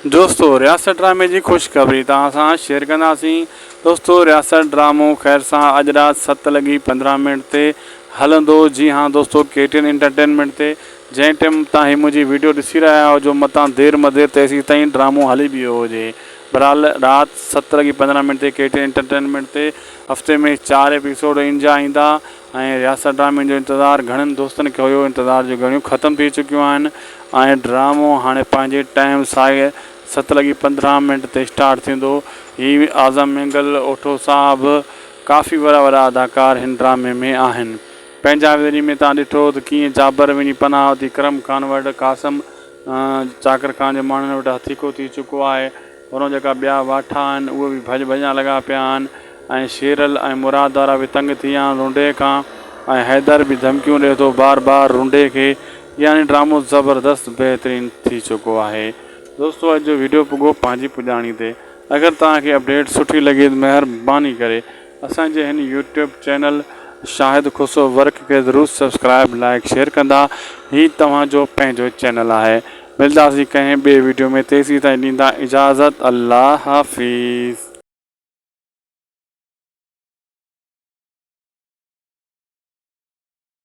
دوستو رياست ڊرامي جي خوشخبري توهان سان شيئر ڪنداسين دوستو رياست ڊرامو خير سان اڄ رات ست لڳي 15 منٽ تي هلندو جي ها دوستو ڪي ٽي اين انٽرٽينمينٽ تي جنهن ٽيم تان هي منهنجي ويڊيو ڏسي رهيا هجو متان دير مدير تيسين تائين ڊرامو هلي به ويو هجي بھرحال رات ست لڳي 15 منٽ تي ڪي ٽي اين انٽرٽينمينٽ تي هفتي ۾ چار ايپيسوڊ ان جا ايندا ۽ رياست ڊرامي جو انتظار گهڻن دوستن کي هيو انتظار جون گهڙيون ختم ٿي چڪيون آهن ۽ ڊرامو هاڻي پنهنجي ٽائيم ساڳي ست لڳي 15 منٽ تي اسٽارٽ ٿيندو هي اعظم مينگل اوٺو صاحب ڪافي وڏا وڏا اداڪار هن ڊرامي ۾ آهن پنهنجا ويري ۾ تان ڏٺو ته ڪيئن جابر وڃي پناهه ٿي ڪرم خان وٽ قاسم چاڪر خان جي ماڻهن وٽ هٿيڪو ٿي چڪو آهي هورون جيڪا ٻيا واٺا آهن اهي به ڀڄ ڀڄان لڳا پيا آهن ۽ شيرل ۽ مراد وارا به تنگ ٿي ويا آهن رونڊي کان ۽ حيدر به ڌمڪيون ڏئي ٿو بار بار رونڊي کي يعني ڊرامو زبردست بهترين ٿي چڪو آهي دوستو اڄ جو ويڊيو پڳو پنهنجي پڄاڻي تي اگر توهان کي اپڊيٽ سٺي لڳي ته مهرباني ڪري اسان جي هن YouTube channel Shahid Khoso work کي ضرور سبسڪرائب لائڪ شيئر ڪندا هي توهان جو پنهنجو چينل آهي ملداسين ڪنهن ٻي ويڊيو ۾ تيسين تائين ڏيندا اجازت الله حافظ.